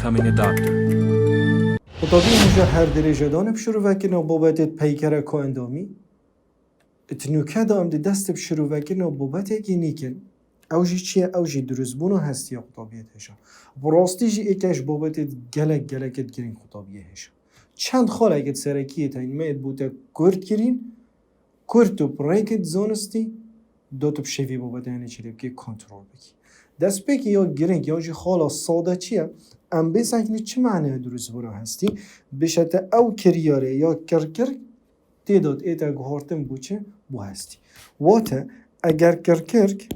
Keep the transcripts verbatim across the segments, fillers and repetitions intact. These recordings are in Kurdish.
becoming a doctor. Qutabî hêja her dirêje dane bi şirovekirina babetê di peykere koendamî. Di nûke de em dê dest bi şirovekirina babetekê nîkin. Ew jî çi ye? Ew jî dirustbûna hestî ya qutabiyê hêja. Bi rastî jî êke ji babetê gelek gelek ê girîng qutabiyê hêja. Çend xalekê serekî yê teynî me yê bo te kurt kirîn, kurt û bi rêkê di zanistî, da tu bi şêvê babetê hinê çi lê bikî, kontrol bikî. Destpêkê ya girîng ya jî xala sade çi ye? Em bêsekî çi manaya dirustbûna hestî? Bêje te ew kiryarê ya kirkirk tê de ête guhartin bo çi? Bo hestî. Wate eger kirkirk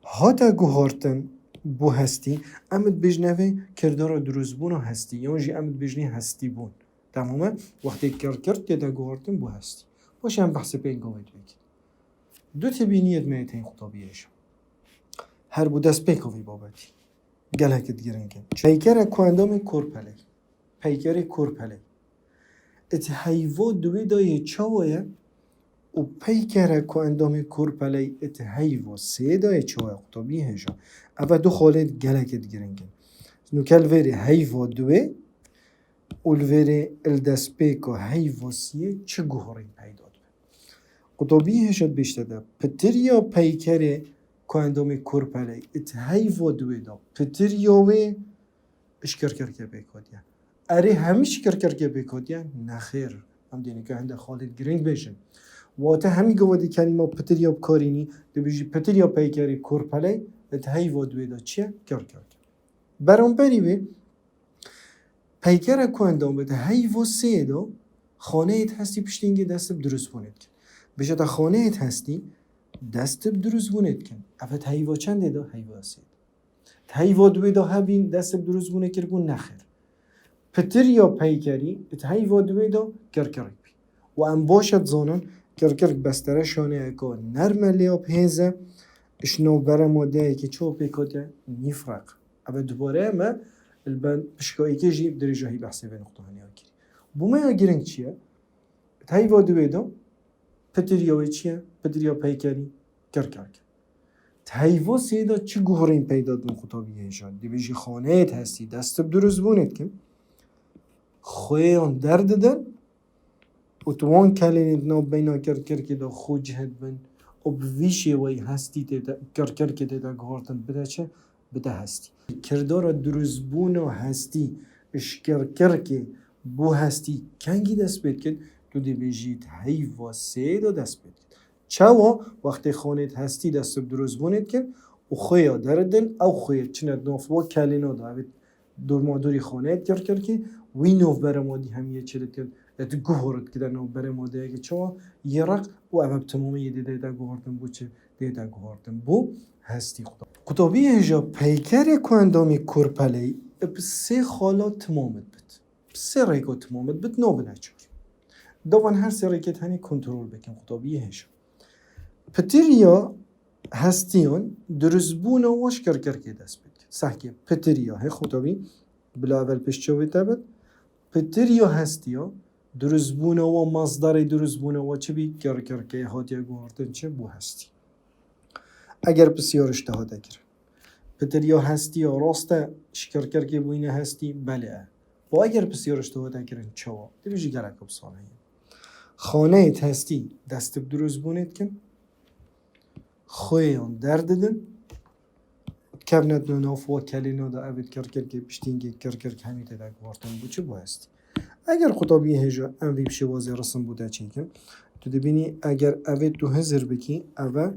hate guhartin bo hestî, em dibêjinê vê kirdara dirustbûna hestî, yan jî em dibêjinê hestîbûn. Temam e? Wextê kirkirk tête guhartin bo hestî. Baş e, em behsê pênc gavê dibêjin. Du tibîniyê me yê tên qutabiyê hêja. Her bo destpêka vê babetî. Gelek girîng in. Peykere koendamê korpeley. Peykerê korpeley. Di heyva duwê de yê çawa ye? Û peykere koendamê korpeley di heyva sê de yê çawa ye qutabiyê hêja? Ev du xalê gelek girîng in. Nûke li vêrê heyva duwê û li vêrê li destpêka heyva siyê çi guhorên peyda dibe? Qutabiyê hêja dibêjte de, pitiriya peykerê koendamê korpeley di heyva duwê de, pitiriya wê ji kirkirkê pêk hatiye. Erê, hemî ji kirkirkê pêk hatiye? Nexêr. Em dê nûke hinde xalê girîng bêjin. Wate hemî gava dê kelîma pitiriya bikarînî, dibêjî pitiriya peykerê korpeley di heyva duwê de çi ye? Kirkirk. Beramberî wê, peykere koendamê di heyva sê de xaneyê hestî piştî hingê dest bi dirustbûnê dikin. Bêje te xaneyê hestî dest bi dirustbûnê dikin. Ev di heyva çendê de? Heyva sê de. Di heyva duwê de hebîn dest bi dirustbûnê kiribûn? Nexêr. Pitiriya peykerî di heyva duwê de kirkirk bî. Û em baş e dizanin kirkirk bestere şaneyeke nerm e, lê ya bi hêz e, ji nav beremadeyekê çi pêk hatiye? Nîfreq. Ev dubare me li ben pişka êkê jî dirêjahî behsê vê nuqtanê ya kirî. Bo me ya girîng çi ye? Di heyva duwê de pitiriya wê çi ye? Pitiriya peykerî kirkirk. Di heyva sê de çi guhurên peyda dibin qutabiyê hêja? Dibêjî xaneyê hestî dest bi dirustbûnê dikin. Xwêyan derdidin û di wan kelênê di nav beyna kirkirkê de xwe cih dibin û bi vî şêweyî hestî tête, kirkirkê tête guhartin bide çi? Bide hestî. Kirdara dirustbûna hestî ji kirkirkê bo hestî kengî dest pê dikin? Tu dibêjî di heyva sê de dest pê dikin. Çawa? Wextê xanê hestî dest bi dirustbûnê dikin û xwêya deridin, ew xwê çine di nav wa kelêna de, ev ê dormadorî xaneyê kirkirkê, wî nav beremadî hemiyê çi dikin? Diguhor dikide nav beremadeyeke çawa? Yê req. Û ev bi temamî yê dê dête guhartin bo çi? Dête guhartin bo hestî. Qutabiyê hêja peykerê koendamê korpeley bi sê xala timam dibit. Bi sê rêka timam dibit, nabine çar. Da van her sê rêkê tenê kontrol bikin qutabiyê hêja. Pitiriya hestiyan dirustbûna wa ji kirkirkê dest pê dikin. Sehkê pitiriya hê qutabî bila evel pêş çavê te bit. Pitiriya hestiya dirustbûna wa, masdarê dirustbûna wa çi bî? Kirkirkê hatiye guhartin çi? Bo hestî. Eger pisyar ji te hate kirin, pitiriya hestî ya rast e, ji kirkirkê bûyîne hestî? Belê e. Û eger pisyar ji te hate kirin, çawa? Dibêjî gelek bi salê ye. Xaneyê hestî dest bi dirustbûnê dikin, xwêyan derdidin, dikevne di nav wa kelêna de, ev ê kirkirkê piştî hingê kirkirk hemî tête guhartin bo çi? Bo hestî. Eger qutabiyê hêja em vî bi şêwazê risim bo te çêkin, tu dibînî eger ev ê tu hizir bikî, ev e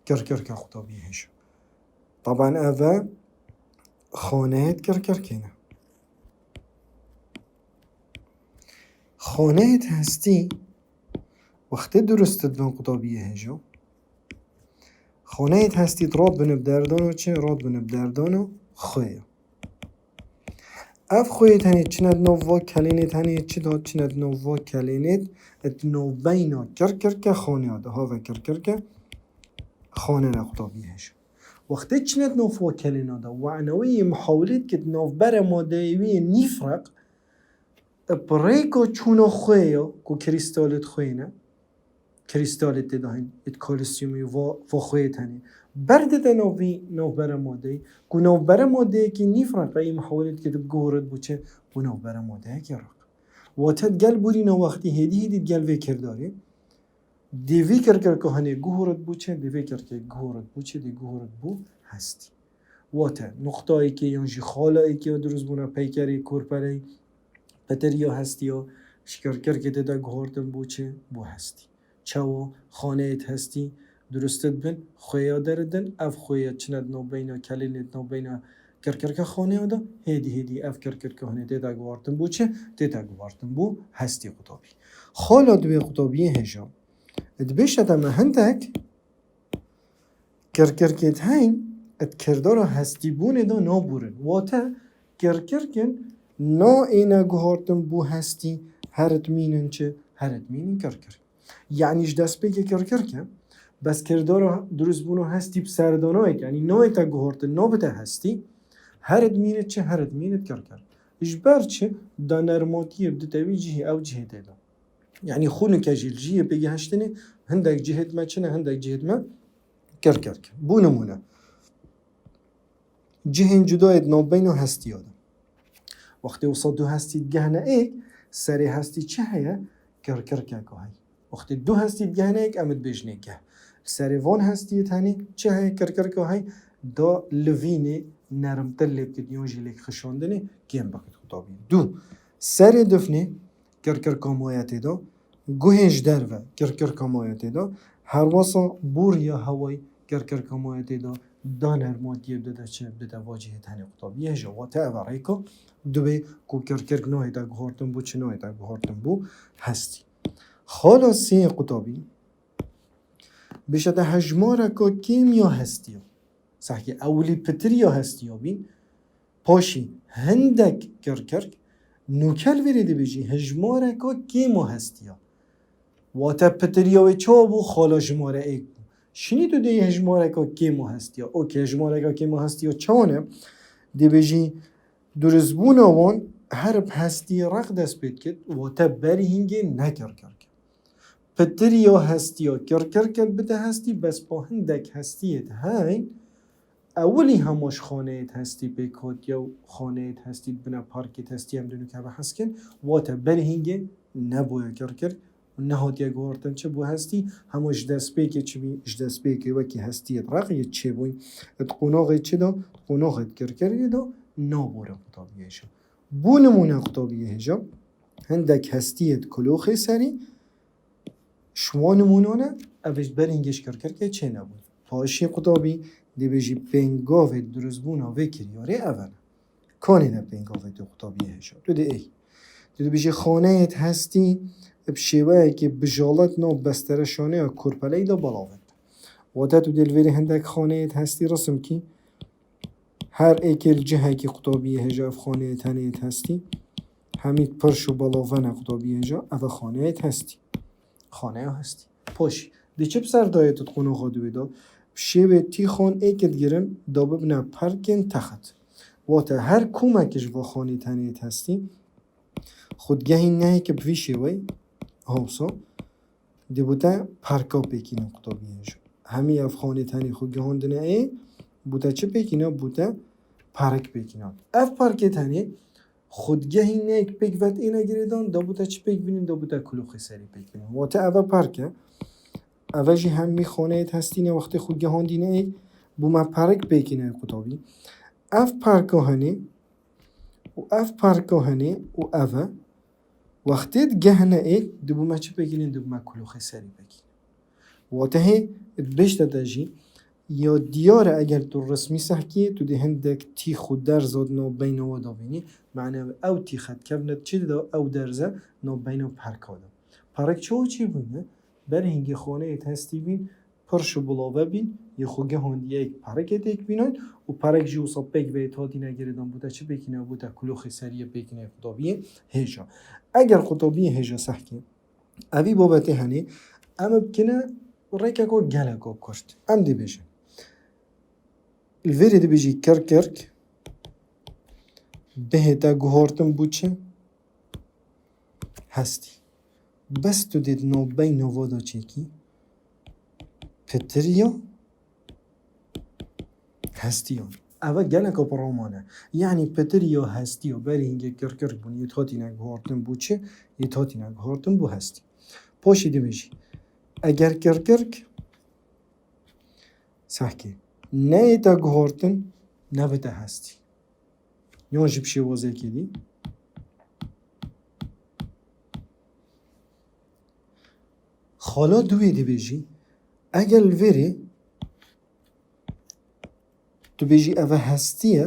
kirkirka qutabiyê hêja. Taban ev e xaneyê kirkirkê ne. Xaneyê hestî wextê dirust dibin qutabiyê hêja, xaneyê hestî radibin bi derdana çi? Radibin bi derdana xwê ya. Ev xwê tenê çine di nav va kelênê, tenê çi da? Çine di nav va kelênê, di navbeyna kirkirke xaneya de, ha ve kirkirke xane ne qutabiyê hêja. Wextê çine di nav va kelêna de, wenewê yê muhawilê dike di nav beremadeyê wî yê nîfreq, bi rêka çûna xwê ya ku krîstalê di xwê ne, krîstalê tê de hene, êd kalsiyumê va, va xweyê tenê. Ber dide nav vî navbere madeyê, ku navbere madeyekî nîv reqeyî muhawilê dike, dib guhorit bû çi? Bû navbere madeyekî req. Wate gel borîna wextî hêdî hêdî gel vê kirdarê. Dê vî kirkirka hinê guhorit bû çi? Dê vê kirkê guhorit bû çi? Dê guhorit bû hestî. Wate, nuqtayekê yan jî xalayekê ya dirustbûna peykerê korpeleyî, pitir ya hestî ya ji kirkirkê tê de guhartin bû çi? Bû hestî. Çawa xaneyêd hestî dirust dibin, xwêya deridin, ev xwêya çine di navbeyna kelênê, di navbeyna kirkirka xaneya de, hêdî hêdî ev kirkirka hinê tê de guhartin bû çi? Tê de guhartin bû hestî qutabî. Xala di wê qutabiyê hêja. Dibêje te me hindek kirkirkêd heyn, di kirdara hestîbûnê de naborin. Wate kirkirkin naêne guhartin bû hestî, her dimînin çi? Her dimînin kirkirk. Yanî ji destpêkê kirkirk e, bes kirdara dirustbûna hestî bi serdanayek, yanî nayête guhartin, nabite hestî, her dimînit çi? Her dimînit kirkirk. Ji ber çi? Da nermatiyê bidite wî cihê, ew cihê tê de. Yanî xûnike jî li jiyê pê gihiştinê, hindek cihêd me çi ne, hindek cihêd me kirkirk. Bû nimûne. Cihên cuda yê di navbeyna hestiya de. Wextê wisa du hestî digehne êk, serê hestî çi heye? Kirkirkek heye. Wextê du hestî digehne êk, em dibêjinê geh. Li serê van hestiyê tenê çi heye? Kirkirka heye, da livînê nermtir lê bikit, yan jî lêk xişandinê kêm bikit qutabî. Du. Serê difnê kirkirka maye tê de, guhê ji derve kirkirka maye tê de, herwesa bûriya hewayî kirkirka maye tê de, da nermatiyê bide çi? Bide va cihê tenê qutabiyê hêja. Wate ev e rêka dibê ku kirkirk nayête guhartin bû çi? Nayête guhartin bû hestî. Xala sê qutabî, bêje te hejmareka kêm ya hestiya. Sehkê ewilî pitir ya hestiya bîn, paşî hindek kirkirk, nûke li vêrê dibêjî hejmareka kêm a hestiya. Wate pitiriya wê çawa bû? Xala jimare êk bû. Şinî tu dê hejmareka kêm a hestiya. Okey, hejmareka kêm a hestiya çawa ne? Dibêjî durustbûna wan her bi hestiyê req dest pê dikit, wate berî hingê ne kirkirk. Pitiriya hestiya kirkirk e bide hestî, bes pa hindek hestiyê di heyn, ewilî hema ji xaneyêd hestî pêk hatiye û xaneyêd hestî dibine parkêd hestî, em dê nûke behs kin, wate berî hingê nebûye kirkirk û nehatiye guhartin çi? Bû hestî, hema ji destpêkê çi bî? Ji destpêkê wekî hestiyêd req yê çêbûyî, di qonaxê çi de? Qonaxêd kirkirkê de nabore qutabiyê hêja. Bû nimûne qutabiyê hêja, hindek hestiyêd kuloxê serî, ji wan nimûnan e, ev ê ji ber hingê ji kirkirkê çênebûn. Paşî qutabî dibêjî pêngavê dirustbûna vê kiryarê ev e. Kanê ne pêngavê tu qutabiyê hêja? Tu dê êy. Tu dibêjî xaneyêd hestî bi şêweyekê bijalet nav bestereşaneya korpeleyî de belav in. Wate tu dê li vêrê hindek xaneyêd hestî resim kî, her êkê li cihekî qutabiyê hêja ev xaneyêd tenê yêd hestî. Hemî pirş û belav ne qutabiyê hêja, ev e xaneyêd hestî. Xaneya hestî. Paşî, dê çi bi ser dayê tu di qonaxa dû wê de? Bi şêwê tîxan êk digirin, da bibine perkên texet. Wate her komek ji va xanê tenê yêd hestî, xwe digehîne êk bi vî şêweyî, hawsa, dê bo te perka pêkîne qutabiyê hêja. Hemî ev xanê tenê xwe gihandine ê, bo te çi pêkîne? Bo te perk pêkîne. Ev perkê tenê xwe digehîne êk pêk vet êne girêdan, da bo te çi pêk bînin? Da bo te kuloxê serî pêk bînin. Wate ev e perk e. Ev e jî hemî xaneyêd hestî ne, wextê xwe gihandîne êk, bo me perk pêkîne qutabî. Ev perka henê û ev perka henê û ev e. Wextê digehne êk, dê bo me çi pêkînin? Dê bo me kuloxê serî pêkînin. Wate hê dibêjte te jî, ya diyar e eger tu resmî sehkiyê, tu dê hindek tîx û derza di navbeyna we de bînî. Mane ew tîxe dikevne çi de? Ew derze navbeyna perka de. Perek çawa çêbûne? Ber hingê xaneyêd hestî bîn, pirş û bilave bîn, yê xwe gihandiye êk perekêd êk bînin û perek jî wisa pêk ve yêd hatîne girêdan, bo te çi pêkîne? Bo te kuloxê seriyê pêkîne qutabiyê hêja. Eger qutabiyê hêja sehkê, evî babetê henê, em ê bikine rêkeka geleka kurt. Em dê bêjin. Li vêrê dibêjî kirkirk, bihête guhartin bo çi? Hestî. Bes tu dê di navbeyna va de çêkî, Pitiriya hestiyan. Eve geleka piraman e. Yanî pitiriya hestiya berî hingê kirkirk bûn, yê hatîne guhartin bû çi? Yê hatîne guhartin bû hestî. Paşî dibêjî, eger kirkirk sehkê neyête guhartin, nebite hestî. Yan jî bi şêwazekê dî. Xala duyê dibêjî, eger li vêrê tu bêjî eve hestî ye,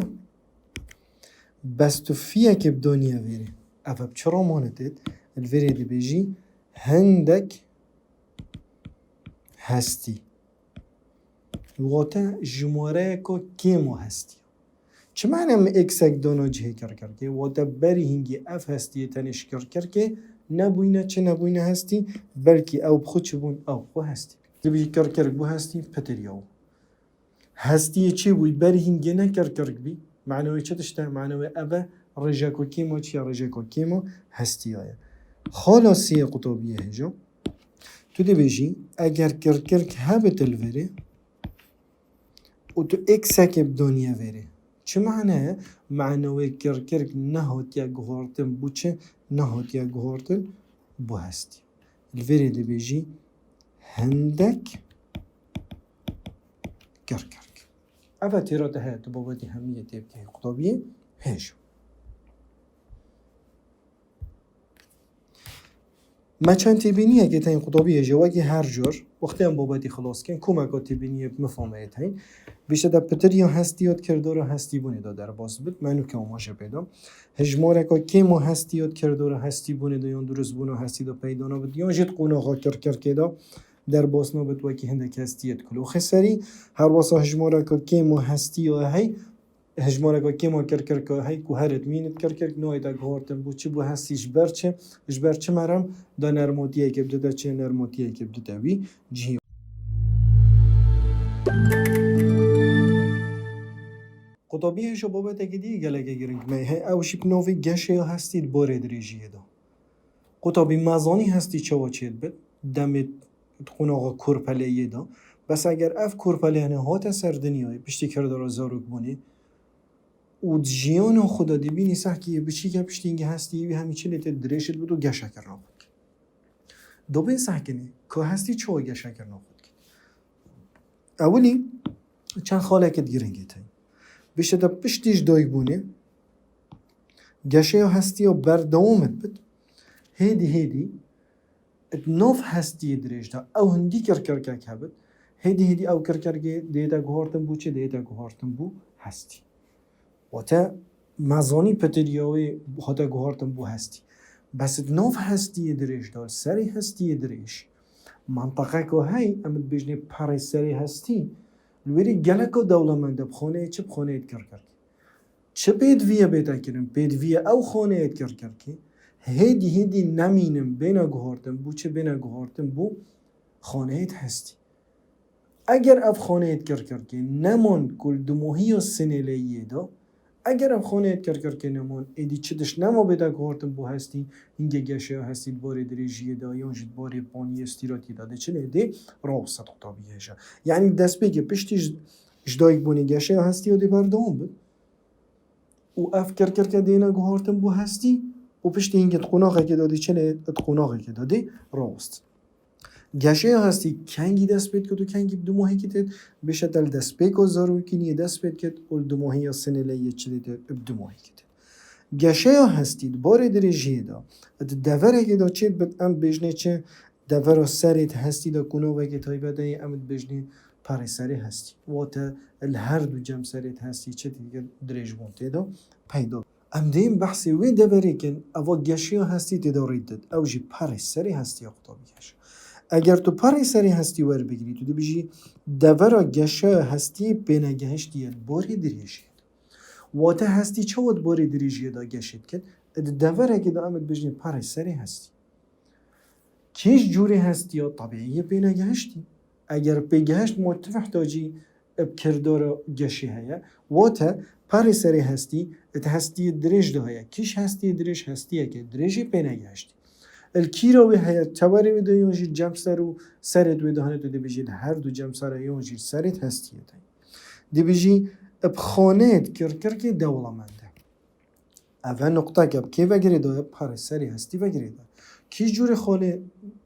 bes tu fiyekê bidaniye vêrê. Eve bi çi ramanê têt? Li vêrê dibêjî hindek hestî. Wate jimareyeka kêm a hestî. Çi mane min êksek dana cihê kirkirkê? Wate berî hingî ev hestiyê tenê ji kirkirkê nebûyne çi, nebûyne hestî, belkî ew bi xwe çi bûn, ew bi xwe hestî. Dibêjî kirkirk bû hestî, pitiriya û hestiyê çê bûyî berî hingê ne kirkirk bî. Manewê çi tişt e? Manewê ev e, rêjeko kêm a çi ye? Rêjeko kêm a hestiya ye. Xala sê yê qutabiyê hêja. Tu dibêjî, eger kirkirk hebit li vêrê û tu êksekê bidaniye vêrê. Çi mane ye? Manewê kirkirk nehatiye guhartin bû çi? Nehatiye guhartin bû hestî. Li vêrê dibêjî hindek kirkirk. Eve têra te heye, tu babetê hemiyê tê bikeyî qutabiyê hêja. Me çend têbîniyekê tên qutabiyê hêja, wekî her car, wextê em babetî xilas kin, komeka têbîniyê bi mifameyê tên. Bişte de pitiriya hestî ya di kirdora hestîbûnê de derbas bit, me nûke amaje pê da. Hijmareka kêm a hestî ya di kirdora hestîbûnê de yan durustbûna hestî de peyda nabit, yan jî di qonaxa kirkirkê de derbas nabit, wekî hindek hestiyê di kuloxê serî. Her wesa hijmareka kêm a hestî ya hey, hijmareka kêm a kirkirka hey ku here dimînit kirkirk, nayête guhartin bû çi? Bû hestî. Ji ber çi? Ji ber çi merem da nermotiyekê bidite çi? Nermotiyekê bidite wî cihê. Qutabiyê hêja babetekî dî gelekî giring me heye, ew jî bi navê geşeya hestî di barê dirêjiyê de. Qutabî, me zanî hestî çawa çêdibit, demê di qonaxa korpeleyê de. Bes eger ev korpeleyane hate ser dinyayê piştî kirdara zarokbûnê û di jiyana xwe de dibînî sehkî yê biçîk e, piştî hingê hestî wî hemî çi lê tê dirêj dibit û geşekirina xwe dikir. Dobên sehkinê, ka hestî çawa geşekirina xwe dikir? Ewilî çend xalekê di giringê tê. Bişte de piştî ji dayikbûnê geşeya hestiya berdewam dibit. Hêdî hêdî di nav hestiyê dirêj de ew hindî kirkirkek hebit. Hêdî hêdî ew kirkirkê dête guhartin bû çi? Dête guhartin bû hestî. Wate me zanî pitiriya wê hate guhartin bû hestî. Bes di nav hestiyê dirêj de, li serê hestiyê dirêj, menteqeka hey, em dibêjinê perê serê hestî, li wêrê geleka dewlemend e, bi xaneyê çi? Bi xaneyê kirkirkê. Çi pêdivî ye bête kirin? Pêdivî ye ew xaneyê kirkirkê hêdî hêdî nemînin, bêne guhartin bû çi? Bêne guhartin bû xaneyê hestî. Eger ev xaneyê kirkirkê neman ku li dumohiya sinêleyiyê de, eger ev xaneyê kirkirkê neman, êdî çi tişt nema bête guhartin bû hestî, hingê geşeya hestî di barê dirêjiyê de yan jî di barê paniyê stîratiyê de dê çi lê dê? Rawestit qutabiyê hêja. Yanî destpêkê piştî ji, ji dayikbûnê geşeya hestî ya dê berdewam bit. Û ev kirkirke dêne guhartin bû hestî û piştî hingê di qonaxekê de dê çi lê? Di qonaxekê de dê rawestin. Geşeya hestî kengî dest pê dikit û kengî bi dumohekê têt? Bêşe te li destpêka zarokîniyê dest pê dikit û li dumohiya sinêleyiyê çi lê têt? Bi dumohekê têt. Geşeya hestî di barê dirêjiyê de, di deverekê de çê dibit, em dibêjinê çi? Devera serê hestî de ku navekê taybet heye, em dibêjinê perê serê hestî. Wate li her du cem serê hestî çi tê dikir? Dirêjbûn tê de peyda. Em dê behsê wê deverê kin, eva geşeya hestî tê de rê didit. Ew jî perê serê hestî ya qutabî geş. Eger tu perê serê hestî werbigirî, tu dibêjî devera geşeya hestî pênegehiştî ye di barê dirêjiyê de. Wate hestî çawa di barê dirêjiyê de geşê dikit? Di deverekê de em dibêjinê perê serê hestî. Kîj cûrê hestiya tebîî yê pênegehiştî? Eger pêgehişt ma tu mihtacî bi kirdara geşê heye, wate perê serê hestî di hestiyê dirêj de heye. Kîj hestiyê dirêj? Hestiyeke dirêjê pênegehiştî. Li kîra wê heye, tewerê wê de yan jî cem ser û serê wê de hene, tu dibêjî li her du cem ser e yan jî serê hestiyê de. Dibêjî bi xaneyê kirkirkê dewlemend e. Ev e nuqteke bi kê ve girêdaye? Parê serê hestî ve girêdaye. Kî cûrê xanê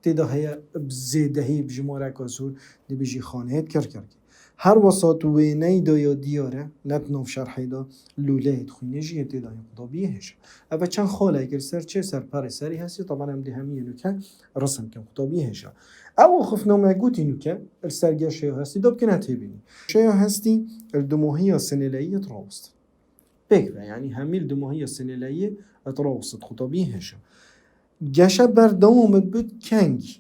tê de heye bi zêdehî, bi jimareka zor, dibêjî xaneyê kirkirkê. Her wisa tu wêneyî de ya diyar e, ne di nav şerhê de, lûleyê xwînê jî yê tê de yên qutabiyê hêja. Ev e çend xalekê li ser çê, ser parê serê hestî, teban em dê hemiyê nûke risim kin qutabiyê hêja. Ew axifname gotî nûke li ser geşeya hestî de bikine têbînî. Geşeya hestî li dumahiya sinêleyiyê dirawestin. Pêk ve, yanî hemî li dumahiya sinêleyiyê dirawestin qutabiyê hêja. Geşe berdewam dibû kengî.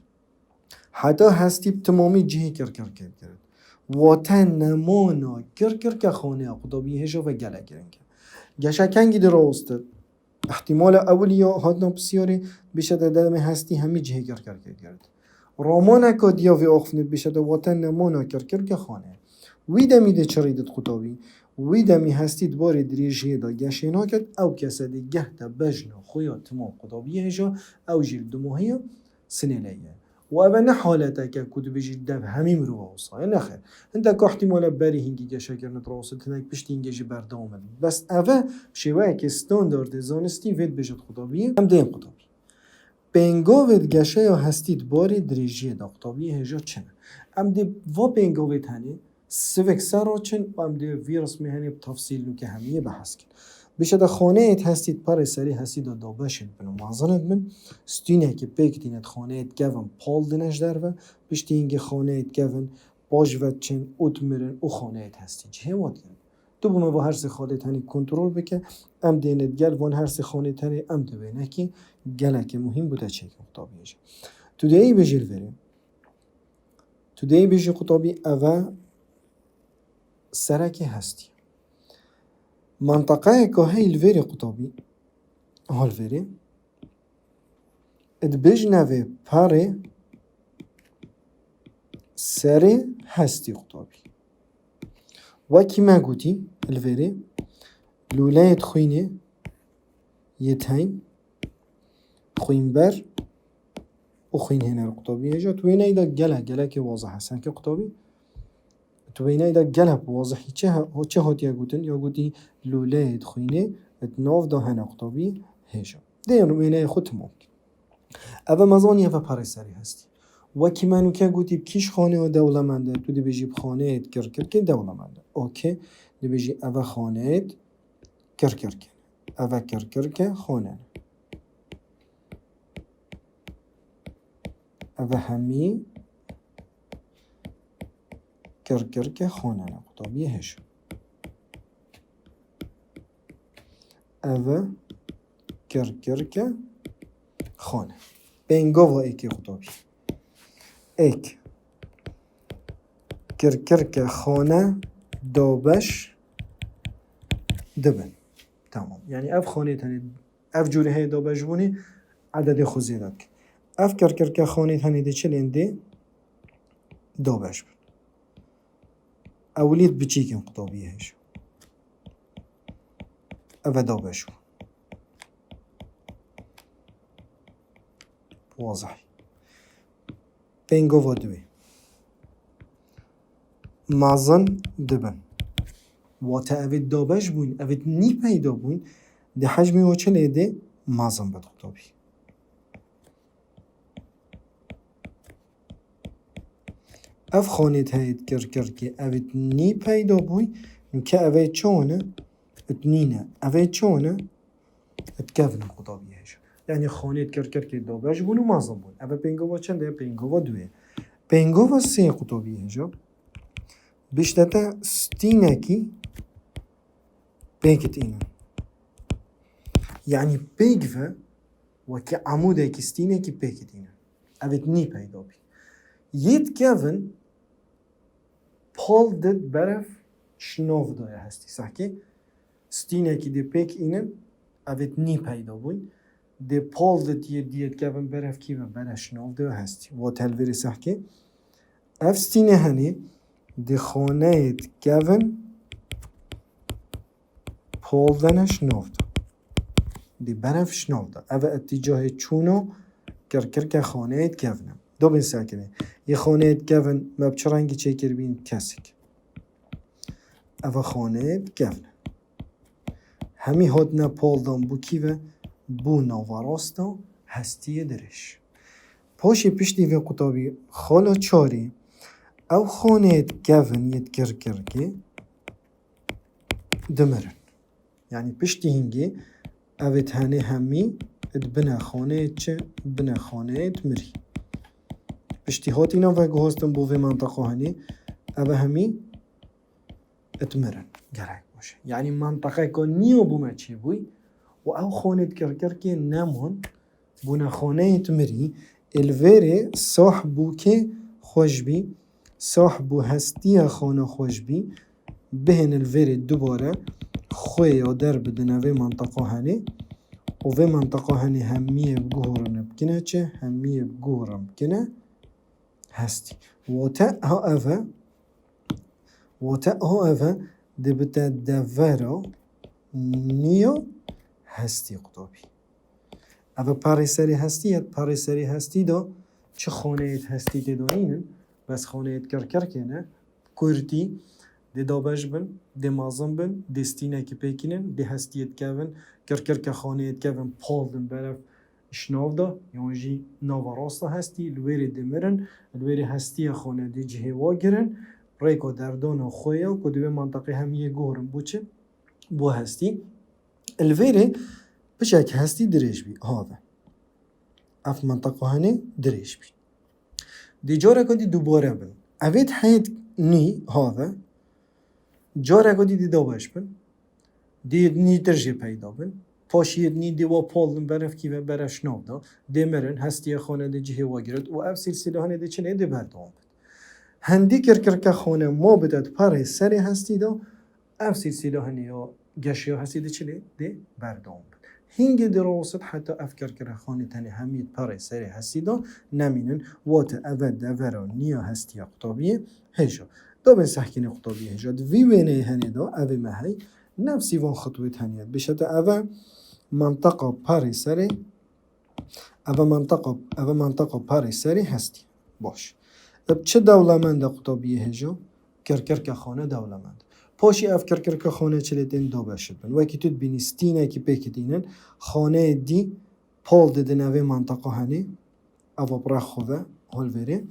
Heta hestî bi timamî cihê kirkirkê digirt. Wate nemana kirkirke xaneya qutabiyê hêja ve gelek giring e. Geşe kengî dirawestin? Îhtîmala ewil ya hatina pisyarê bişete demê hestî hemî cihê kirkirkê digirt. Ramaneka diya vê axiftinê dibêje de wate nemana kirkirke xanê. Wî demî dê çi rê did qutabî? Wî demî hestî di barê dirêjiyê de geşê naket, ew kese dê geh de bejna xwe ya timam qutabiyê hêja, ew jî li dumahiya sinêleyiyê. Û ev e ne haleteke ku dibêjî dev hemî mirova wisa ye. Nexêr. Hindeka îhtîmale berî hingî geşekirine dirawestin, hinek piştî hingê jî berdewam e. Bes ev e şêweyekê standardê zanistî vê dibêjit qutabiyê. Em dê yên qutabî. Pêngavê di geşeya hestî di barê dirêjiyê de qutabiyê hêja çi ne? Em dê va pêngavê tenê sivik ser re çin û em dê vî rismê henê bi tefsîl nûke hemiyê behs kin. Bişe de xaneyê di hestî di perê serê hestî de dabeşê dibin û mezin dibin. Stînekî pêk tîne di xaneyê di kevin pal dine ji derve. Piştî hingê xaneyê di kevin paş ve çin û dimirin û xaneyê di hestî cihê wan digirin. Tu bo me va her sê xanê tenê kontrol bike, em dê ne gel van her sê xanê tenê em dê wênekî gelekî muhîm bû de çêkin qutabiyê jî. Tu dê yî bêjî li verê. Tu dê yî bêjî qutabî ev e serekê hestî. Menteqeyeka heyî li verê qutabî, ha li verê, dibêjine vê perê serê hestî qutabî. Wekî me gotî li verê lûleyê di xwînê yê teyn, xwînber û xwînhêner qutabî hêja. Tu wêneyî de gelek, gelekê wazih e. Senkê qutabî, tu wêneyî de gelek wazihî çi he-, çi hatiye gotin? Ya gotî lûleyê di xwînê di nav de hene qutabî hêja. Dê wêneyê xwe timam kî. Ev e mezanî, ev e perê serê hestî. Wekî me nûke gotî bi kîj xanê û dewlemend e, tu dibêjî bi xaneyê di kirkirkê dewlemend e. Okey, dibêjî ev e xaneyê di kirkirkê. Ev e kirkirke xane ne. Ev e hemî kirkirke xane ne. Qutabiyê hêj. Ev e kirkirke xane. Pêngava êkê qutabî. Êk. Kirkirke xane dabeş dibin. Tamam. Yani ev xanê tenê, ev cûrê heye dabeşbûnê ededê xwe zêde dikin. Ev kirkirke xanê tenê dê çi lên dê dabeş bin. Ewilî di biçîkên qutabiyê hêj. Ev e dabeş bû. Wazih. Pêngava duwê. Mezin dibin. Wate evê dabeş bûn, evê nî peyda bûn, di hecmê wa çi lê dê mezin bit qutabî. Ev xanê di heyê di kirkirkê evê nî peyda bûy, nûke evê çawa ne? Di nî ne. Evê çawa ne? Di kevin qutabî hêj. Yani xanê di kirkirkê dabeş bûn û mezin bûn. Eve pêngava çend e? Pêngava duwê. Pêngava sê qutabî hêj. Biştete stînekî pêk tînin. Yani pêk ve wekî emûdekî stînekî pêk tînin. Evê nî peyda bî. Yê di kevin pal di berev şinav daye hestî. Sehkê stînekî dê pêk înin, evê nî peyda bûyn. Dê pal di tiyê diyê di kevin berev kî ve bere şinav de hestî. Wa telverê sehkê. Ev stînê henê di xaneyê di kevin pal dene şinav de. Dê berev şinav de. Ev e îtîcahê çûna Kirkirke xaneyê dikevin e. Dobên sekinê. Yê xaneyê dikevin me bi çi rengî çêkiribîn? Kesik. Eva xaneyê dikevin e. Hemî hatine paldan bû kî ve? Bû naverosta hestiyê dirêj. Paşê piştî vê qutabî xala çarî ew xaneyê dikevin yê kirkirkê dimirin. Yanî piştî hingê ev ê tenê hemî di binê xaneyê çi? Binê xaneyê di mirî. Piştî hatîna veguhastin bo vê menteqa henê, ev ê hemî di mirin. Gerek baş e. Yanî menteqeka nîya bo me çêbûy û ew xanê di kirkirkê nemon. Bûne xaneyê di mirî, ê li vêrê sah bû kê xweş bî, sah bû hestiya xana xweş bî, bihêne li vêrê dubare xwê ya derbidine vê menteqa henê û vê menteqa henê hemiyê biguhorin bikine çi? Hemiyê biguhorin bikine hestî. Wate ha ev e, wate ha ev e, dibite devera nîya hestî qutabî. Ev parê serê hestî ye, parê serê hestî de çi xaneyê hestî tê de nînin, bes xaneyê kirkirkê ne, kurtî, dê dabeş bin, dê mezin bin, dê stînekî pêkînin, dê hestiyê dikevin, kirkirke xaneyê dikevin, pal din berev şinav de, yan jî nava rasta hestî, li wêrê dê mirin, li wêrê hestiya xane dê cihê wa girin, rêka derdana xwe ya ku di wê menteqê hemiyê guhorin bo çi? Bo hestî. Li vêrê pişek hestî dirêj bî, ha ve. Ev menteqa henê dirêj bî. Dê careka dî dubare bin. Evê di heyet nî, ha ve. Careka dî dê dabeş bin. Dê yê nî tir jê peyda bin. Paşî yê nî dê wa pal din berev kî ve berev şinav da. Dê mirin, hestiye xane dê cihê wa giret û ev silsile henê dê çi lê dê berdewam bit. Hendî kirkirke xane ma bide di perê serê hestî da. Ev silsîla hinî ya geşiya hestî de çi lê dê berdewam bin. Hingê dê rawsit heta ev kirkirexanê tenê hemî perê serê hestî de nemînin, wate eve devera niya hestiya qutabiyê hêja. Dobên sehkînê qutabiyê hêja. Di vî wêneyê henê de evê me hey nefsî van xitwê tenê. Bişete eve mantaqa perê serê Eve mantaqa, eve mantaqa parê serê hestî. Baş. Eb çi dewlemend e qutabiyê hêja? Kirkirke xane dewlemend. Paşî ev kirkirke xane çi lê tên dabeşit bin. Wekî tu dibînî stînekî pêk dînin, xaneyê dî pal didin evê mantaqa henê. Eva bi rex xwe ve holvêrê.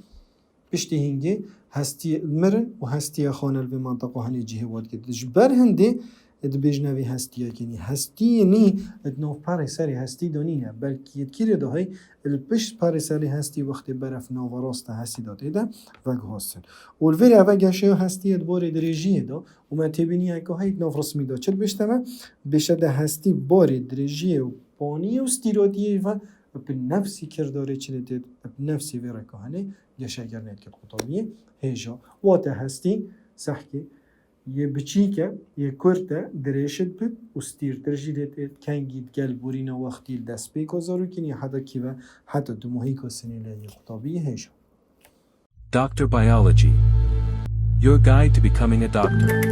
Piştî hingê hestiyê mirin û hestiya xane li vê manteqa hinê cihê we dike. Ji ber hindê dibêjin ev ê hestiyekê nî. Hestiyê nî di nav perê serê hestî de nîne, belkî yê kîrê de hey li pişt perê serê hestî wextê beref nava rasta hestî de tê de veguhastin. Û li vêrê eve geşeya hestiyê di borê dirêjiyê de û me têbîniyeke hey di nav rismî de çi dibêjte me? Bêşe de hestî borê dirêjiyê û paniyê û stîratiyê ve bi nefsî kirdarê çi lê tê, bi nefsî vê reka henê geşekirinê dike qutabiyê hêja. Wate hestî sehkê yê biçîk e, yê kurt e, dirêşit bit û stîrtir jî lê tê kengî digel borîna wextî li destpêka zarokî nî heta kî ve heta dumohîka sinê lê yê qutabiyê hêja. Doctor Biology. Your guide to becoming a doctor.